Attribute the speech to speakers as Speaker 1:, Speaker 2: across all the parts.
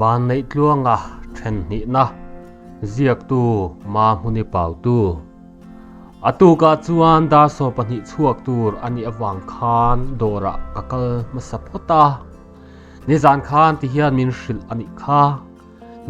Speaker 1: Vanneih tluanga then hnihna ziaktu Mahmuni Pautu. A tukah chuan dar 12 chhuak tur a nih avang khan dawrah ka kal hmasa phawt a. Nizan khan ti hian min hrilh a nih kha.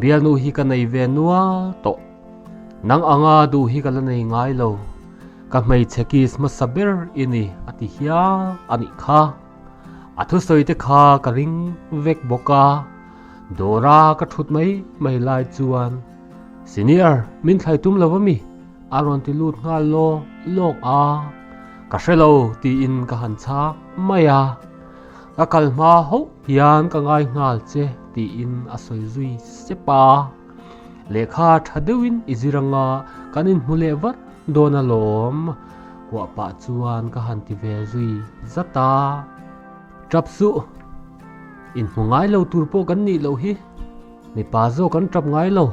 Speaker 1: Bialnu hi ka nei ve nual tawh. Nang anga duh hi ka la nei ngai lo. Ka hmeichhe kiss hmasa ber i ni a ti hial a nih kha. A thusawi te kha ka ring vek bawk a. Dawra ka thut mai mai lai chuan Senior, min thlai tum lo ami? A rawn ti lut nghal lawk lawk a. Ka hre lo tiin ka han chhak mai a. Ka kal hma hauh hian ka ngai nghal che tiin a sawi zui sep a. Lehkha tha deuhin i zir anga kan inhmu leh vat dawn alawm kuah pah chuan ka han ti ve zui zat a. Tap suh, inhmu ngai lo tur pawh kan nih loh hi, mipa zawk an tap ngai lo,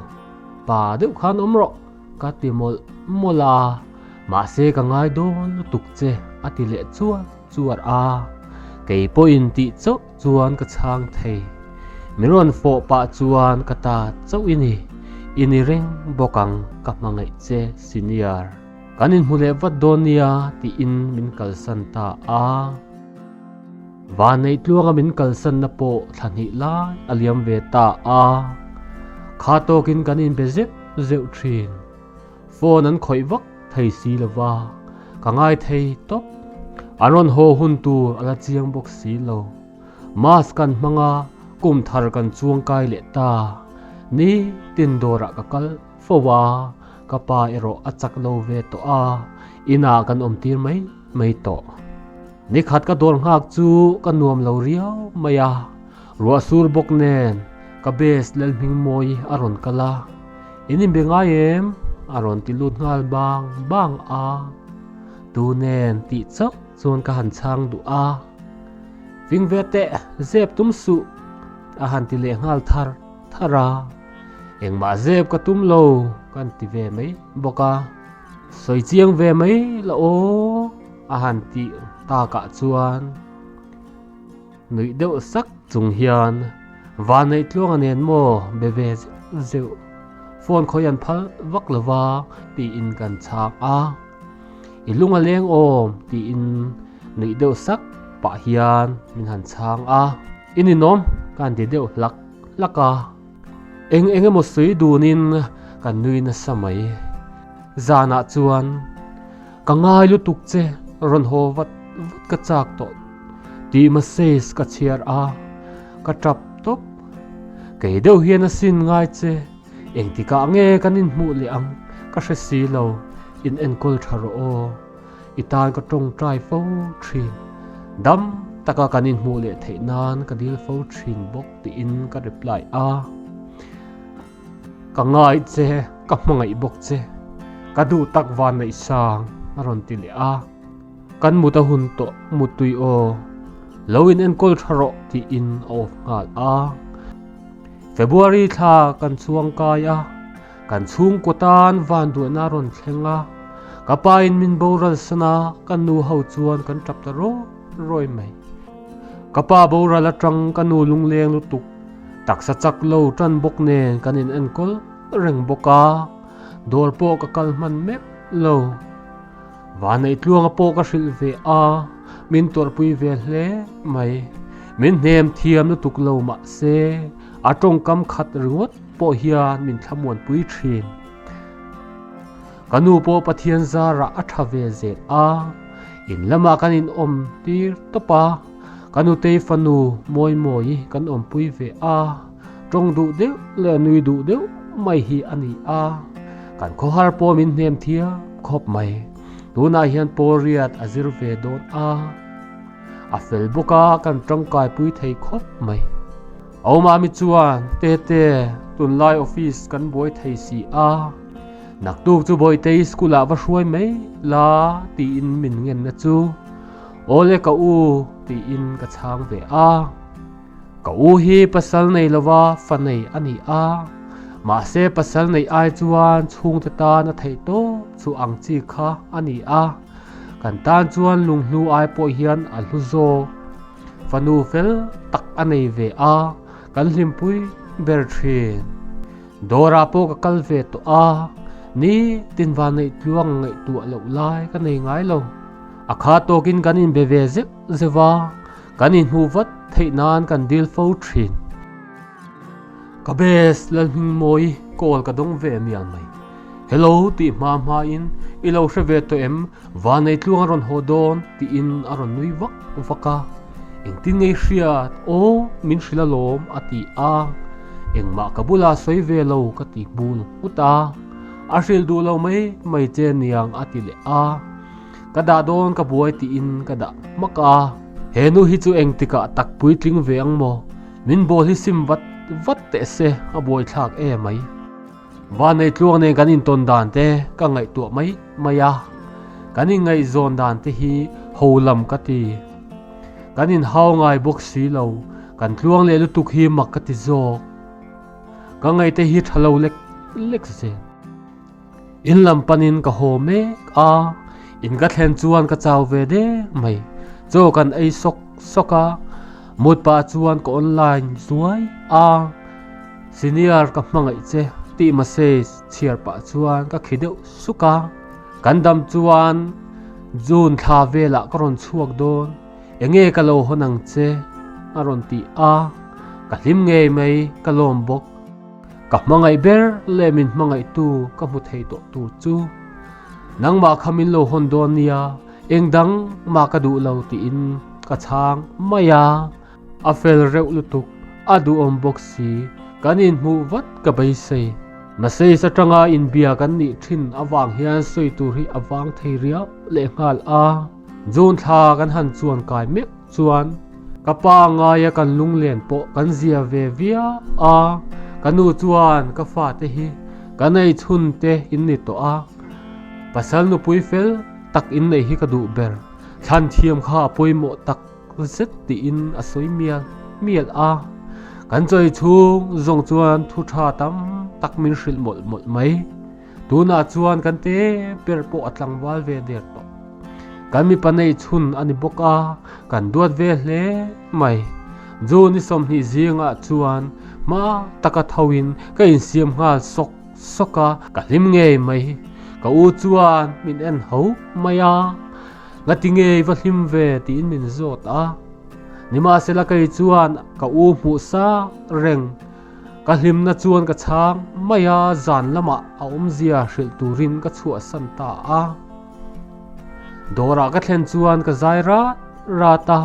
Speaker 1: pa deuh khan awm rawh ka ti mawlh mawlh a, mahse ka ngai dawn lutuk che a ti leh chuan. Chuar a, kei pawhin tih chauh chuan ka chhang thei. Min rawn fawh pah chuan ka ta chauh i ni, i ni reng bawk ang ka hmangaih che senior. Kan inhmu leh vat dawn nia tiin min kalsan ta a. Vanneih tluanga min kalsanna pawh thla hnih lai a liam ve ta a. Kha tawkin kan inbe zeuh zeuh thin. Phone an khawih vak thei si lo va, ka ngai thei tawp. An rawn haw hun tur a la chiang bawk si lo. Mask kan hmang a, kum thar kan chuang kai leh ta. Ni tin dawrah ka kal fo a, ka pa erawh a chak lo ve tawh a, inah kan awm tir mai mai tawh. Nikhat ka dawr nghak chu ka nuam lo riau mai a, ruah sur bawk nen ka base Lalhmingmawi a rawn kal a. In inbe ngai em? A rawn ti lut nghal bang bang a. Tu nen tih chauh chuan ka han chhang duh a. Fing ve teh, zep tum suh, a han ti leh nghal thar thar a. Engmah zep ka tum lo, kan ti ve mai bawk a. Sawi chiang ve mai la aw, a han tih takah chuan. Nuih deuh sak chung hian Vanneih tluanga nen maw be ve zeuh zeuh, phone khawi an phal vak lo va tiin kan chhak a. I lung a leng awm tiin nuih deuh sak pah hian min han chhang a. I ninawm ka han ti deuh hlak hlak a. Eng eng emaw sawi dunin kan nui nasa mai. Zanah chuan ka ngai lutuk che rawn haw vat vat ka chak tawh tih message ka chhiar a, ka tap tawp. Kei deuh hian a sin ngai che, engtikah nge kan inhmuh leh ang ka hre si lo, in enkawl tha rawh aw. I tan ka tawngtai fo thin. Dam taka kan inhmuh leh theih nan ka dil fo thin bawk tiin ka reply a. Ka ngai che, ka hmangaih bawk che. Ka duh tak van neih sang a rawn ti leh a. Kan mut a hun tawh muttui aw. Lo in enkawl tha rawh tiin a off nghal a. February thla kan chhuang kai a. Kan chhungkaw tan vanduahna a rawn thleng a, ka pa in min boral san a, ka nu ho chuan kan tap ta rawi rawi mai. Ka pa boral atang ka nu lungleng lutuk, taksa chak lo tan bawk nen kan in enkawl reng bawk a, dawr pawh ka kal hman meuh lo. Vanneih tluanga pawh ka hrilh ve a, min tuarhpui ve hle mai. Min hnem thiam lutuk lo mahse a tawngkam khat ringawt pawh hian min thlamuanpui thin. Ka nu pawh Pathian zarah a tha ve zel a, in lamah kan inawm tir tawp a, ka nutei fanu Mawimawi kan awmpui ve a, tawng duh deuh leh nui duh deuh mai hi a ni a, kan khawhar pawh min hnem thiam khawp mai. Tunah hian Pawlriat a zir ve dawn a, a fel bawk a, kan tangkaipui thei khawp mai. Awmami chuan, Tete, tunlai office kan buai thei si a, naktuk chu Bawitei school ah va hruai mai la tiin min ngenna chu, Awle ka u tiin ka chhang ve a. Ka u hi pasal nei lova fa nei a ni a, mahse pasal neih ai chuan chhungte tan a theih tawp chu ang chi kha a ni a, kan tan chuan lunghlu ai pawh hian a hlu zawk. Fanu fel tak a nei ve a, kan hlimpui ber thin. Dawrah pawh ka kal ve tawh a, nitin vanneih tluang ngaihtuah loh lai ka nei ngai lo. A kha tawkin kan inbe ve zeuh zeuh a, kan inhmuh vat theih nan kan dil fo thin. Ka best Lalhmingmawi call ka dawng ve mial mai. Hello tih hma hma in i lo hre ve tawh em? Vanei tluang a rawn haw dawn tiin a rawn nui vak vak a. Engtin ngei hriat aw min hrilh alawm a ti a. Engmah ka bulah sawi ve lo ka ti bul nghut a. A hrilh duh lo mai mai che niang a ti leh a. Ka dah dawn ka buai tiin ka dah hmak a. He nu hi chu engtikah tak puitling ve ang maw? Min bawl hi sim vat vat teh se a buaithlak e mai. Vanei tluang nen kan intawn dan te ka ngaihtuah mai mai a, kan inngaihzawn dan te hi ho lam ka ti. Kan inhau ngai bawk si lo, kan tluang leh lutuk hi mak ka ti zawk. Ka ngaihte hi tha lo lek lek zel. In lam panin ka haw mek a, in ka thlen chuan ka chau ve der mai. Chaw kan ei sawk sawk a, mut pah chuan ka online zuai a, Senior ka hmangaih che tih message chhiar pah chuan ka khi deuh suk a. Kan dam chuan June thla velah ka rawn chhuak dawn, enge ka lo hawn ang che a rawn ti a, ka hlim ngei mai ka lawm bawk. Ka hmangaih ber leh min hmangaihtu ka hmu thei tawh tur chu nangmah kha min lo hawn dawn nia, eng dang mah ka duh lo tiin ka chhang mai a. A fel reuh lutuk, a duhawm bawk si, kan inhmuh vat ka beisei. Message atanga inbia kan nih thin avang hian sawi tur hi a vang thei riau lehnghal a. June thla kan han chuan kai mek chuan ka pa ngaia kan lunglen pawh kan zia ve viau a, ka nu chuan ka fate hi ka nei chhun te in ni tawh a, pasal nupui fel tak in neih hi ka duh ber, thlan thiam kha a pawimawh tak zet tiin a sawi mial mial a, kan chawi chhung zawng chuan thu tha tam tak min hrilh mawlh mawlh mai. Tunah chuan kan te ber pawh a tlangval ve der tawh. Kan mipa neih chhun a ni bawk a, kan duat ve hle mai. June ni 20 zingah chuan hma taka thoin ka insiam nghal sawk sawk a, ka hlim ngei mai. Ka u chuan min en ho mai a, Ngati ngei va hlim ve tiin min zawt a. Nimahsela kei chuan ka u hmuh sa reng. Ka hlimna chuan ka chhang mai a, zan lamah a awmzia hrilh turin ka chhuahsan ta a. Dawrah ka thlen chuan ka zai rat rat a,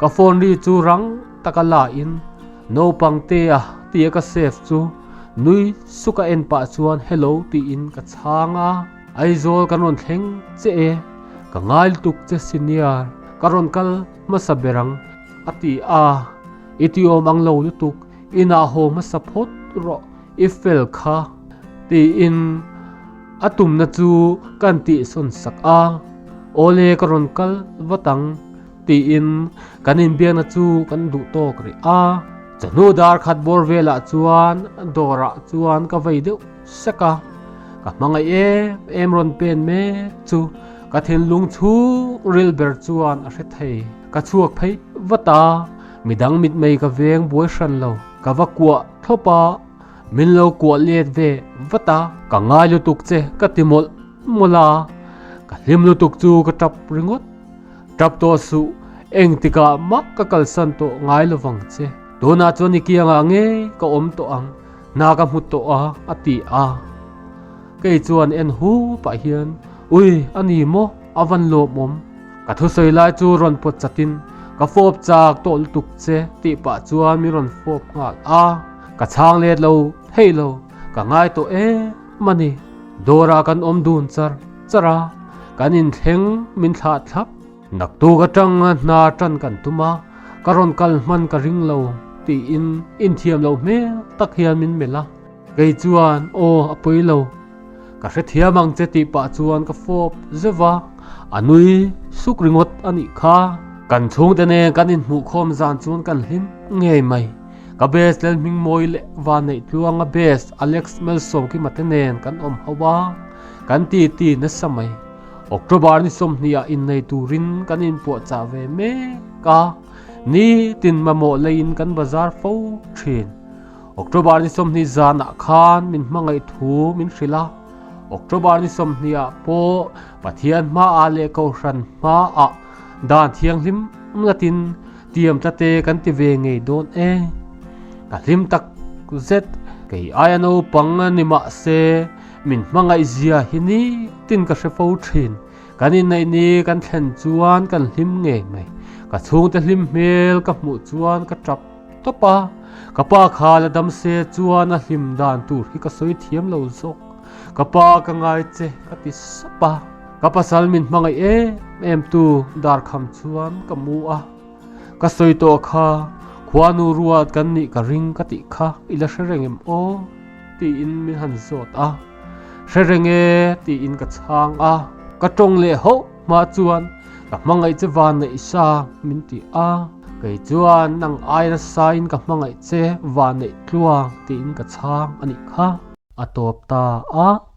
Speaker 1: ka phone ri chu rang taka la in naupang te a tia ka save chu nui suk a en pah chuan hello tiin ka chhang a. Aizawl kan rawn thleng che e, ka ngai lutuk che senior, ka rawn kal hmasa ber ang a ti a, i ti awm ang lo lutuk. Inah haw hmasa phawt rawh i fel kha tiin a tumna chu kan tihsawn sak a, Awle ka rawn kal vat ang tiin kan inbiakna chu kan duh tawk rih a. Chawhnu dar khat bawr velah chuan dawrah chuan ka vei deuh sek a, ka hmangaih em em rawn pen mek chu ka thinlung chhung ril ber chuan a hre thei. Ka chhuak phei vat a. Midang mitmei ka veng buai hran lo, ka va kuah thlawp a, min lo kuah let ve vat a, ka ngai lutuk che ka ti mawlh mawlh a, ka hlim lutuk chu ka tap ringawt. Tap tawh suh, engtikah mah ka kalsan tawh ngai lovang che, tunah chuan i kiangah ngei ka awm tawh ang, hna ka hmu tawh a a ti a. Kei chuan en hu pah hian, Ui, a ni maw? A van lawmawm. Ka thusawi lai chu rawn pawt chatin, Ka fawp chak tawh lutuk che tih pah chuan min rawn fawp nghal a. Ka chhang let lo thei lo, ka ngai tawh em a ni. Dawrah kan awm dun char char a, kan inthleng min thlah thlap. Naktuk atang hna tan kan tum a, ka rawn kal hman ka ring lo tiin inthiam loh hmel tak hian min melh a. Kei chuan, Aw, a pawi lo. Ka hrethiam ang che tih pah chuan ka fawp zeuh va, a nui suk ringawt a nih kha. Kan chhungte nen kan inhmuhkhawm zan chuan kan hlim ngei mai. Ka best Lalhmingmawi leh Vaneihtluanga best Alex Malsawmkima te nen kan awm ho a, kan titi nasa mai. October ni 20 ah innei turin kan inpuahchah ve mek a, nitin mamawh leiin kan bazar fo thin. October ni 20 zanah khan min hmangaih thu min hrilh a, October ni 20 ah pawh Pathian hmaah leh Kohhran hmaah dan thianghlim ngatin tiam tlate kan ti ve ngei dawn e. Ka hlim tak zet, kei aia naupang ni mah se min hmangaih zia hi nitin ka hre fo thin. Kan inneih ni kan thlen chuan kan hlim ngei mai. Ka chhungte hlim hmel ka hmuh chuan ka tap tawp a, ka pa kha la dam se chuan a hlim dan tur hi ka sawi thiam lo zawk. Ka pa ka ngai che ka ti sap a, ka pasal min hmangaih em em tu darkham chuan ka mu a, ka sawi tawh kha khuanu ruat kan nih ka ring ka tih kha i la hre reng em aw tiin min han zawt a, hre reng e tiin ka chhang a, ka tawng leh hauh hma chuan ka hmangaih che van neih sa min ti a, kei chuan nang ai nasa in ka hmangaih che van neih tluang tiin ka chhang a nih kha. A tawp ta a.